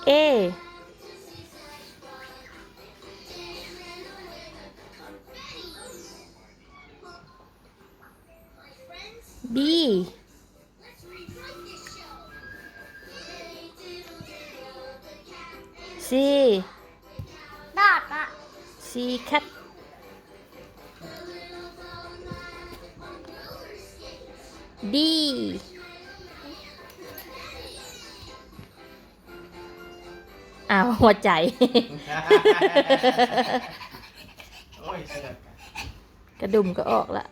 A B C ດອດອະ C cat D ອ້າວ ຫົວໃຈ ໂອ້ຍ ກະດຸ່ມກໍອອກລະ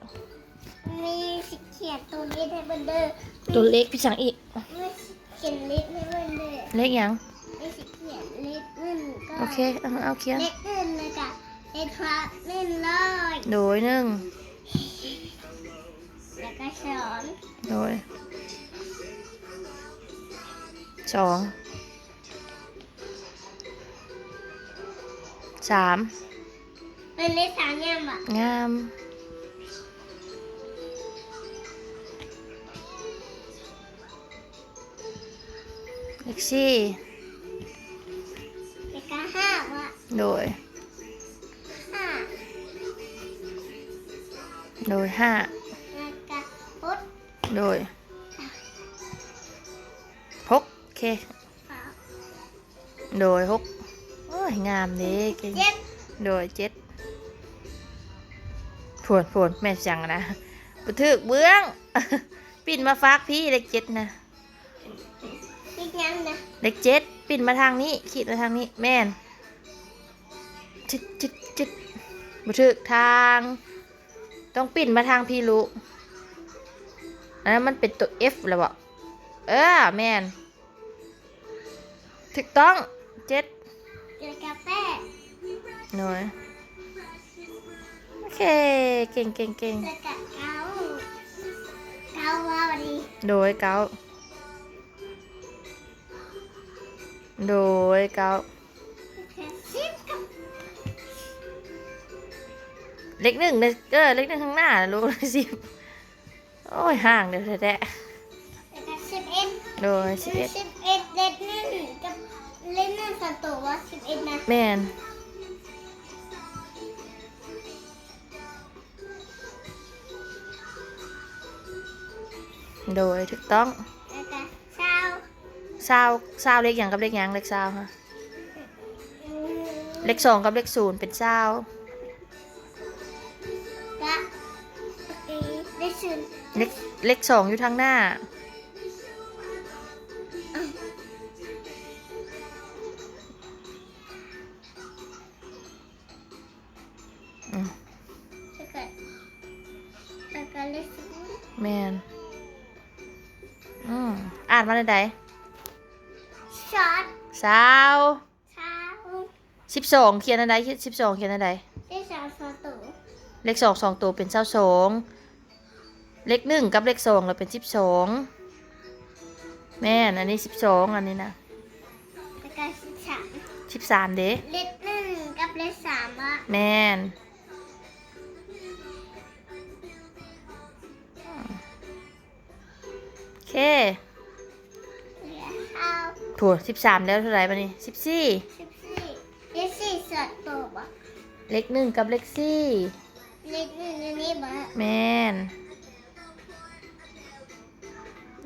ມີຊິຂຽນຕົວເລກໃຫ້ເບິ່ງເດີ ຕົວເລກ ມີຫຍັງອີກ? ມີຊິຂຽນເລກໃຫ້ເບິ່ງເດີ ເລກຫຍັງ? ມີຊິຂຽນເລກໜຶ່ງກໍ ໂອເຄ ເອົາ ເອົາຂຽນ ເລກໜຶ່ງ ແລ້ວກະເລກຫ້າ ໜຶ່ງຮ້ອຍ ໂດຍ ໜຶ່ງ ແລ້ວກະສອງ ໂດຍ ສອງ ສາມ ເປັນເລກສາມງາມບໍ່? ງາມ ເລກສີ່ ເລກຫ້າບໍ່? ໂດຍ ຫ້າ ໂດຍ ຫ້າ ແລ້ວກະຫົກ ໂດຍ ຫົກ ໂອເຄ ໂດຍ ຫົກ ໂອ້ຍ ງາມເດ້ ເກັ່ງ ເຈັດ ໂດຍ ເຈັດ ໂພດ ໂພດ ແມ່ນຫຍັງນະ ບໍ່ຖືກເບື້ອງ ປິ່ນມາຟາກພີ້ ເລກເຈັດນະ ເລກຫຍັງນະ ເລກເຈັດ ປິ່ນມາທາງນີ້ ຂີດມາທາງນີ້ ແມ່ນ ຈຶດ ຈຶດ ຈຶດ ບໍ່ຖືກທາງ ຕ້ອງປິ່ນມາທາງພີ້ລູກ ອັນນັ້ນມັນເປັນໂຕ F ແລ້ວເບາະ ເອີ ແມ່ນ ຖືກຕ້ອງ ເຈັດ ເຈັດກະແປດ ໂດຍ ໂອເຄ ເກັ່ງ ເກັ່ງ ເກັ່ງ ແລ້ວກະເກົ້າ ເກົ້າວ່າບັດນີ້ ໂດຍ ເກົ້າ ໂດຍ ເກົ້າ ສິບ ເລກໜຶ່ງເດີ ເອີ ເລກໜຶ່ງຂ້າງໜ້າລູກ ສິບ ໂອ້ຍ ຫ່າງເດີແທ້ໆ ແລ້ວກະສິບເອັດ ໂດຍ ສິບເອັດ ສິບເອັດ ເລກໜຶ່ງກັບເລກໜຶ່ງສອງໂຕວ່າສິບເອັດນະ ແມ່ນ ໂດຍ ຖືກຕ້ອງ ແລ້ວກະຊາວ ຊາວ ຊາວ ເລກຫຍັງກັບເລກຫຍັງ? ເລກຊາວຮະ ເລກສອງກັບເລກສູນເປັນຊາວ ກະ ເລກ ເລກສອງຢູ່ທາງໜ້າ ອືມ ແລ້ວກະ ແລ້ວກະເລກສິບ ແມ່ນ ອືມ ອ່ານວ່າແນວໃດ? ຊາວ ຊາວ ຊາວ ສິບສອງ ຂຽນແນວໃດ? ສິບສອງ ຂຽນແນວໃດ? ສິບສອງ ສອງໂຕ ເລກສອງ ສອງໂຕເປັນຊາວສອງ ເລກໜຶ່ງກັບເລກສອງລະເປັນສິບສອງ ແມ່ນ ອັນນີ້ສິບສອງ ອັນນີ້ນະ ແລ້ວກະສິບສາມ ສິບສາມເດ້ ເລກໜຶ່ງກັບເລກສາມອະ ແມ່ນ ໂອເຄ ເຫຼືອຊາວ ໂຖ ສິບສາມແລ້ວເທົ່າໃດບາດນີ້? ສິບສີ່ ສິບສີ່ ເລກສີ່ສອງໂຕບໍ່? ເລກໜຶ່ງກັບເລກສີ່ ເລກໜຶ່ງຢູ່ນີ້ບໍ່? ແມ່ນ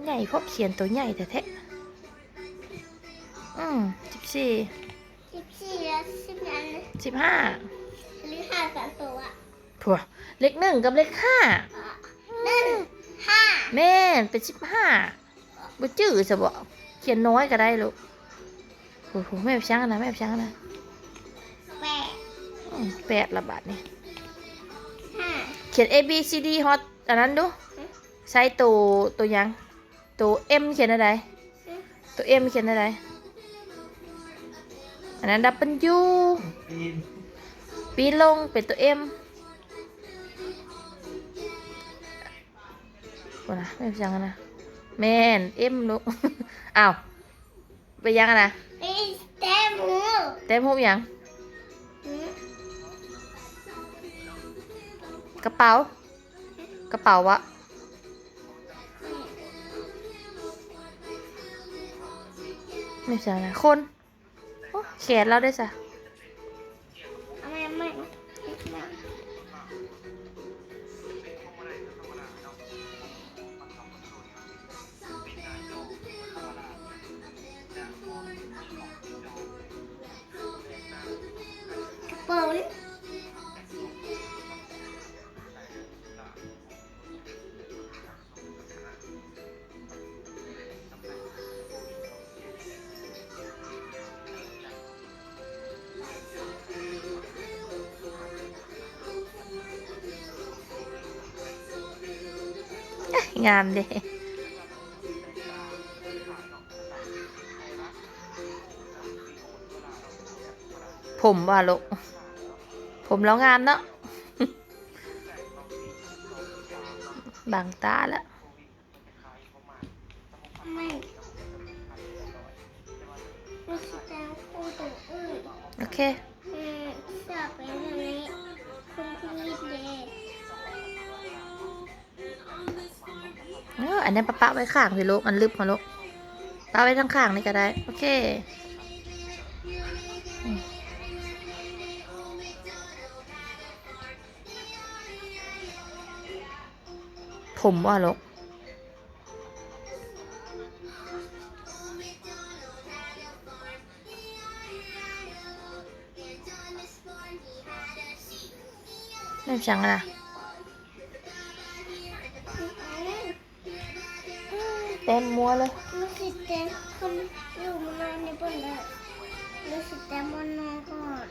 ໃຫຍ່ໂພດ ຂຽນໂຕໃຫຍ່ແທ້ໆ ອືມ ສິບສີ່ ສິບສີ່ ແລ້ວສິບຫ້າ ສິບຫ້າ ເລກຫ້າສອງໂຕອະ ໂຖ ເລກໜຶ່ງກັບເລກຫ້າ ໜຶ່ງ ຫ້າ ແມ່ນ ເປັນສິບຫ້າ ບໍ່ຈື່ຊະບໍ? ຂຽນນ້ອຍກະໄດ້ລູກ ໂອ້ໂຫ ແມ່ໄປຊ່າງຫັ້ນນະ ແມ່ໄປຊ່າງຫັ້ນນະ ແປດ ອືມ ແປດລະບາດນີ້ ຫ້າ ຂຽນ A B C D ຮອດອັນນັ້ນດູ ໃຊ້ໂຕ ໂຕຫຍັງ? ໂຕ M ຂຽນແນວໃດ? ໂຕ M ຂຽນແນວໃດ? ອັນນັ້ນ W ປີນລົງເປັນໂຕ M ພຸ້ນນະ ແມ່ນຫຍັງຫັ້ນນະ ແມ່ນ M ລູກ ອ້າວ ເປັນຫຍັງຫັ້ນນະ ເປັນແຕ້ມຮູບ ແຕ້ມຮູບຫຍັງ? ກະເປົາ ກະເປົາວະ ແມ່ນຫຍັງຫັ້ນນະ ຄົນ ແຂນລາວໄດ້ຊະ. ເອົາໃໝ່ ເອົາໃໝ່ ກະເປົາ. ງາມເດ. ຜົມວ່າລູກ ຜົມລາວງາມເນາະ ບັງຕາລະ. ໂອເຄ ເອີ ອັນນັ້ນປະ ປະໄວ້ຂ້າງພີ້ລູກ ອັນລຶບຫັ້ນລູກ ປະໄວ້ທາງຂ້າງນີ້ກະໄດ້. ໂອເຄ ຜົມວ່າລູກ ແມ່ນຫຍັງນະ ເຕັມໝົດເລີຍ. ມັນຊິແຕ່ງຄົນຢູ່ມານອນໃນບ່ອນໃດ ມັນຊິແຕ່ງບ່ອນນອນກ່ອນ.